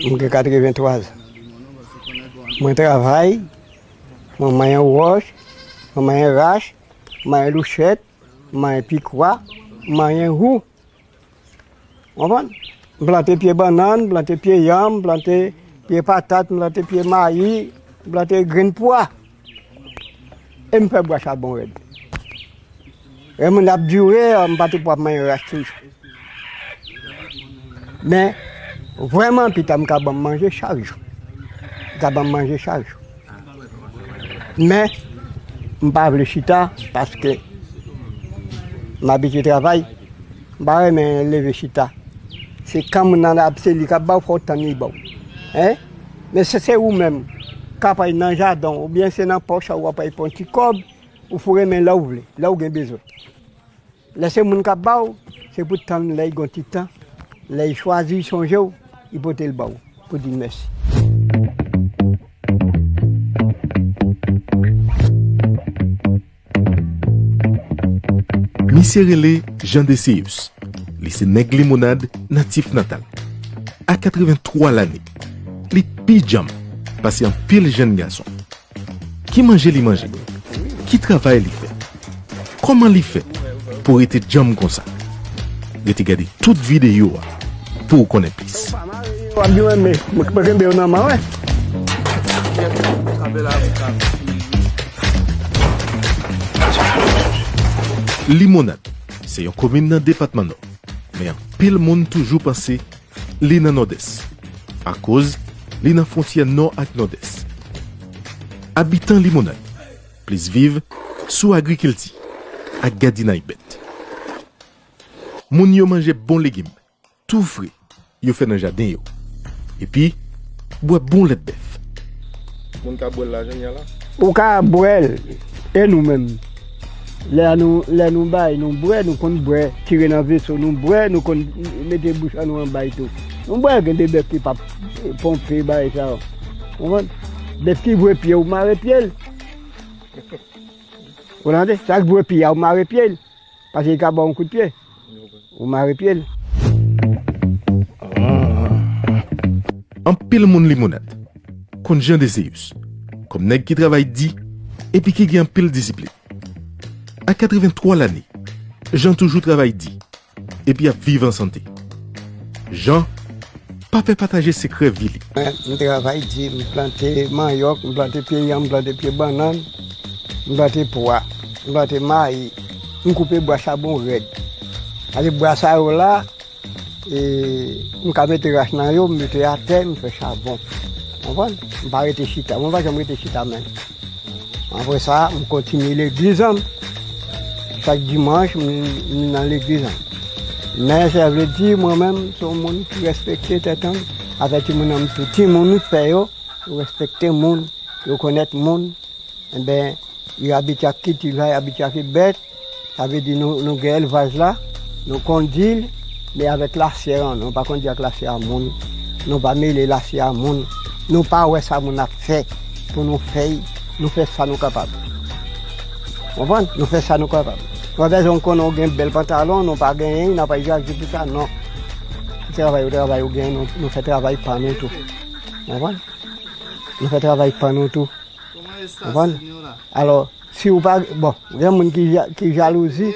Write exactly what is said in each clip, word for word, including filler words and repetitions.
M gen katrevenntwa zan. Mwen travay, mwen manyen wòch, mwen manyen rach, mwen manyen louchèt, mwen manyen pikwa, mwen manyen wou. Konprann? M plante pye bannann, m plante pye yanm, m plante pye patat, m plante pye mayi, m plante grenn pwa. E m fè bwa chabon rèd. Lè moun ap dire, m pa t pou ap manyen rach toujou. Men, vrèman, pita m ka ban m manje chak jou. Li ka ban m manje chak jou. Men, m pa vle chita paske m abitye travay. M pa renmen leve chita. Se kan moun nan ap, se li k ap ba w, fò w tann li ba w. Hein? Men se, se ou menm k ap al nan jaden w, oubyen se nan pòch ou ap al pran ti kòb, ou foure men lè w vle, lè w gen bezwen. Lè se moun k ap ba w, se pou tann lè l gen ti tan, lè l chwazi, l sonje w, li pote l ba w, pou di l mèsi. Misye rele Jean Deseyus. Li se nèg Limonad natif natal. A katrevenntwa lane, li pi djanm pase anpil jèn gason. Ki manje li manje? Ki travay li fè? Kòman li fè pou rete djanm konsa? Rete gade tout videyo a pou w konnen plis. W ap di mwen, men mwen kenbe yo nan men w. Limonad se yon komin nan depatman Nò, men anpil moun toujou panse li nan Nòdès, akoz li nan fwontyè Nò ak Nòdès. Abitan Limonad plis viv sou agrikilti ak gadinay bèt. Moun yo manje bon legim, tou fre, yo fè nan jaden yo. Epi, bwè bon lèt bèf. Moun ka bwè l la, jan l ye a la? Ou ka bwè l, e nou menm? Lè nou, lè nou bay, nou bwè, nou konn bwè, tire nan veso, nou bwè, nou konn mete bouch an nou anba l tou. Nou bwè, gen de bèf ki p ap ponpe bagay sa yo. Konprann? Bèf ki vwe pye, ou mare pye l. Ou tande? Sa k vwe pye a, ou mare pye l. Paske li ka ba w yon kout pye. Ou mare pye l. Anpil moun Limonad konn Jean Deseyus kòm nèg ki travay di epi ki gen anpil disiplin. A katrevenntwa lane, Jean toujou travay di epi ap viv an sante. Jean pa pè pataje sekrè vi li. M travay di, m plante manyòk, m plante pye yanm, m plante pye bannann, m plante pwa, m plante mayi, m koupe bwa chabon rèd. Paske bwa sa yo la, e, m ka mete rach nan yo, m mete atè, m fè chabon. Konprann? M pa rete chita. Mwen pa janm rete chita menm. Apre sa, m kontinye legliz an. Chak dimanch, m, m nan legliz an. Men sa vle di, mwen menm, se yon moun ki respekte tèt an. Afè timoun an, m tou timoun, m fè yo, yo respekte moun, yo konèt moun. Enben, yo abitye ak kilti la, yo abitye ak bèt. Sa vle di nou, nou gen elvaj la, nou konn di l, men avèk lasyè an, nou pa konn di ak lasyè a moun. Nou pa mele lasyè a moun. Nou pa wè sa moun ap fè pou nou fè l. Nou fè sa nou kapab. Konprann? Nou fè sa nou kapab. Nou pa bezwen konnen w gen bèl pantalon, nou pa genyen, n ap al jaje pou sa, non. Travay ou travay ou genyen, nou, nou fè travay pa nou tou. Konprann? Nou fè travay pa nou tou. Konprann? Alò, si ou pa, bon, gen moun ki, ja- ki jalouzi,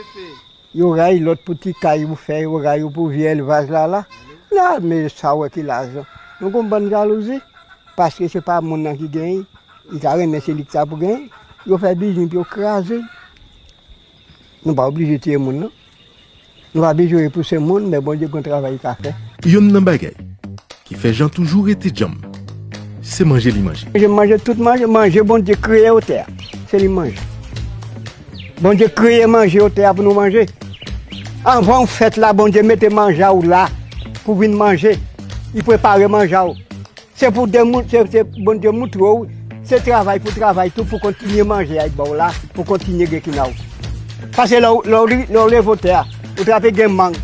yo rayi lòt pou ti kay ou fè, yo rayi ou pou vye elvaj la la. La, men sa wè ki lajan. Nou gon bann jalouzi, paske se pa moun nan ki genyen, li ta renmen se li ki ta pou genyen. Yo fè biznis pou yo kraze. Nou pa oblije tiye moun non. Nou pa bezwen repouse moun, men Bondye gon travay li ka fè. Youn nan bagay ki fè Jan toujou rete djanm, se manje li manje. Manje, manje, tout manje, manje Bondye kreye otè a, se li manje. Bondye kreye manje otè a pou nou manje. Anvan w fèt la, Bondye mete manje a w la pou vin manje. Li prepare manje a w. Se pou de moun, se, se Bondye moutre w, se travay pou travay tou pou kontinye manje a ba w la, pou kontinye gen kina w. Paske lè w, lè w, lè w leve otè a, ou trape gen mang,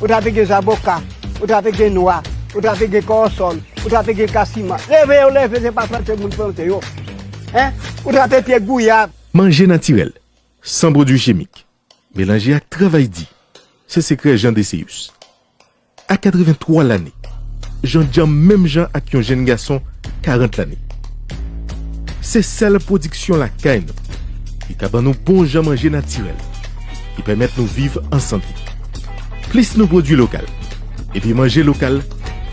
ou trape gen zaboka, ou trape gen nwa, ou trape gen kòwòsòl, ou trape gen kasiman. Leve yo leve, se pa plante moun plante yo. Hein? Ou trape pye gouyav. Manje natirèl, san pwodui chimik, melanje ak travay di, se sekrè Jan Deseyus. A katrevenntwa lane, jan djanm menm jan ak yon jenn gason karant lane. Se sèl pwodiksyon lakay nou ki ka ban nou bon jan manje natirèl, ki pèmèt nou viv an sante. Plis nou pwodui lokal, epi manje lokal,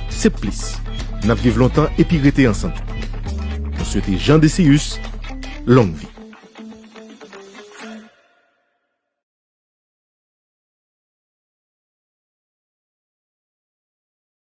se plis n ap viv lontan epi rete an sante. Nou swete Jean Decius longue vie.